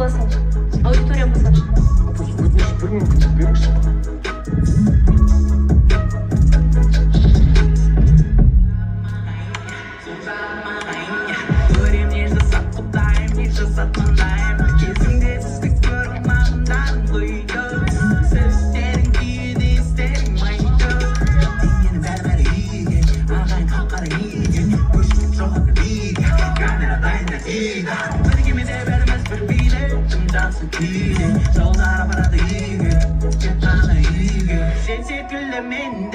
бола салшы, аудиторияң болсашы. Апа, өтініш, бір мүмкіндік беріңізші. Көрем не жасап құдайым, не жасатқандайым. Кезіңде сізді көре алмағандарың құйды. Сөздерің күйді, істерің майды. Теңгенің бәрі бәрі үйге, ағайын халыққа неге? Көшіп жоғалды биге, камера дайын дейді. Бір кемеде бәріміз бір биде, тым жақсы күйде. Жолдар апарады үйге, тек қана үйге. Сен секілді мен